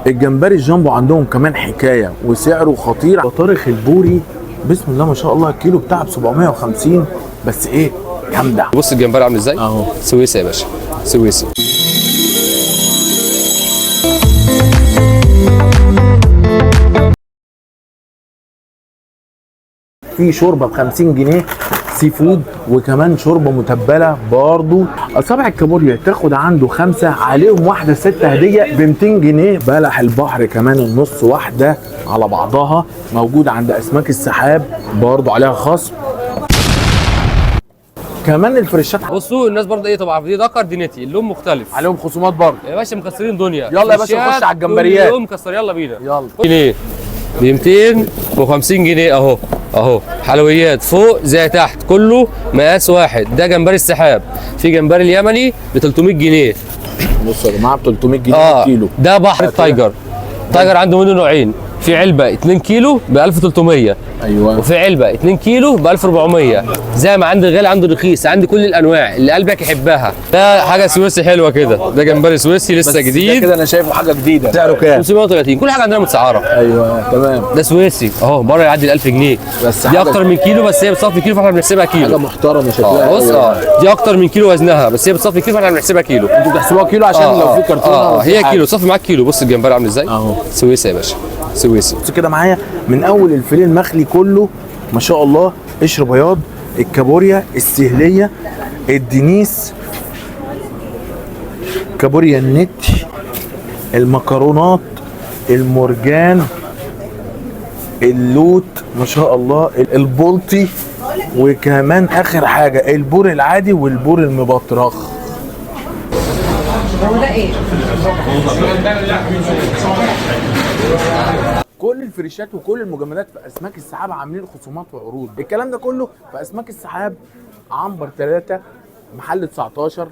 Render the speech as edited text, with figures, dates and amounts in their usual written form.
الجمبري الجامبو عندهم كمان حكاية وسعره خطير. بطارخ البوري بسم الله ما شاء الله الكيلو بتاعه ب 750، بس ايه جامدة. بص الجمبري عامل ازاي اهو. سويسي يا باشا، سويسي. في شوربة ب 50 جنيه seafood، وكمان شوربة متبله برضو. اصابع الكابوريا تاخد عنده 5 عليهم واحدة 6 هديه ب 200 جنيه. بلح البحر كمان النص واحدة على بعضها موجود عند اسماك السحاب برضو عليها خصم. كمان الفريشات بصوا الناس برضه ايه طبعا دي دكر دي نتي، اللون مختلف عليهم خصومات برضو يا باشا، مكسرين دنيا. يلا يا باشا نخش على الجمبريات. كل يوم مكسر، يلا بينا يلا. جنيه ب 250 جنيه اهو اهو. حلويات فوق زي تحت كله مقاس واحد. ده جمبري السحاب. في جمبري اليمني ب 300 جنيه. بصوا يا جماعة ب 300 جنيه الكيلو. ده بحر ال tiger. tiger عنده منه نوعين، في علبة 2 كيلو ب 1300، ايوه، وفي علبة 2 كيلو ب 1400. زي ما عندي غالي عنده رخيص، عندي كل الانواع اللي قلبك يحبها. ده حاجة سويسي حلوة كده، ده جمبري سويسي لسه بس ده جديد كده انا شايفه حاجة جديدة. سعره كام؟ 530. كل حاجة عندنا متسعره. ايوه تمام. ده سويسي اهو بره يعدي ال 1000 جنيه. بس دي حاجة- اكتر من كيلو، بس هي بتصفي كيلو فاحنا بنحسبها حاجة كيلو. محترمه شكلها. بص دي اكتر من كيلو وزنها، بس هي بتصفي كيلو فاحنا بنحسبها كيلو. انتوا بتحسبوها كيلو عشان لو في كرتونة هي كيلو صافي معاك كيلو. بص الجمبري عامل ازاي اهو. سويسي يا باشا، سويسي. بص كده معايا من اول الفيليه المخلي كله ما شاء الله، قشر بياض، الكابوريا السهليه، الدنيس، كابوريا النت، المكرونات، المرجان، اللوت ما شاء الله، البلطي، وكمان اخر حاجة البور العادي والبور المبطرخ. كل الفريشات وكل المجمدات في اسماك السحاب عاملين خصومات وعروض. الكلام ده كله في اسماك السحاب، عنبر 3 محل 19.